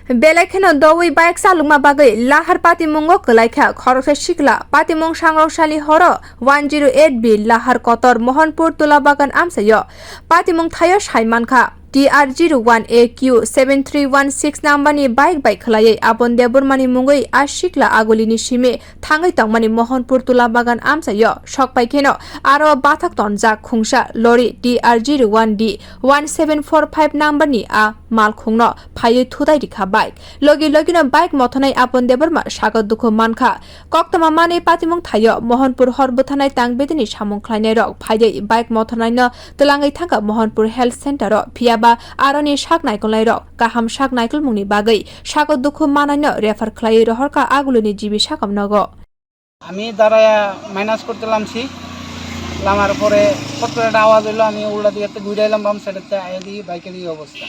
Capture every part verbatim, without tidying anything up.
Belai kheno doui bike chalokma bagwi Lahar patimungo kwlaikha khoroksa sikla. Patimung sangroksalni horo one zero eight B Lahar kotor Mohanpur Tulabagan amchaio. Patimung thaio sai mankha T R zero one A Q seven three one six number ni bike bai khwlaiwi Abon Debbarmani mungwi a sikla agulini simi thangwi tongmani Mohanpur Tulabagan amchaio. Sok pai kheno aro bathak tonjak khungsa lori T R zero one D one seven four five number ni a malkhungno phaiwi thudai rikha bike. Logi logino bike mothonai Abon Debbarma sago dukhu mankha. Koktwma manwi patimung thaio Mohanpur hor bwtharnai tang bedini samung khlainairok phaiwi bike mothornaino twlangwi thangkha Mohanpur Health Center o, phiyaba aroni sak naikolnairok kaham sak naikolmungni bagwi sago dukhu manaino refer khlaiwi rohorkha agulini G B sakam nogo. আমি দাঁড়াইয়া মাইনাস করতে লামছি। লামার পরে ফট করে একটা আওয়াজ হইলো, আমি উল্টা দিকে একটা ঘুরে এলাম বাম সাইডেতে, আইয়া দেখি বাইকের এই অবস্থা।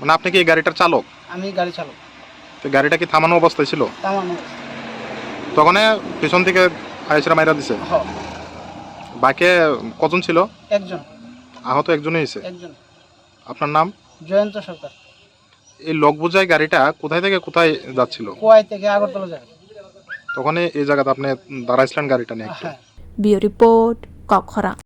মানে আপনি কি এই গাড়িটার চালক? আমি গাড়ি চালক। তো গাড়িটা কি থামানো অবস্থায় ছিল? থামানো অবস্থা। তখনই পিছন থেকে আইসরা মাইরা দিছে? হ। বাইকে কজন ছিল? একজন। আহত একজনই হয়েছে? একজন। আপনার নাম? জয়ন্ত সরকার। এই লগ বুঝাই গাড়িটা কোথায় থেকে কোথায় যাচ্ছিল? কোয়াই থেকে আগরতলা যাবে। তখনই এই জায়গাতে আপনি দাঁড়াইছিলেন গাড়িটা নিয়ে একটু? হ্যাঁ। Bureau Report, Kokkhorang.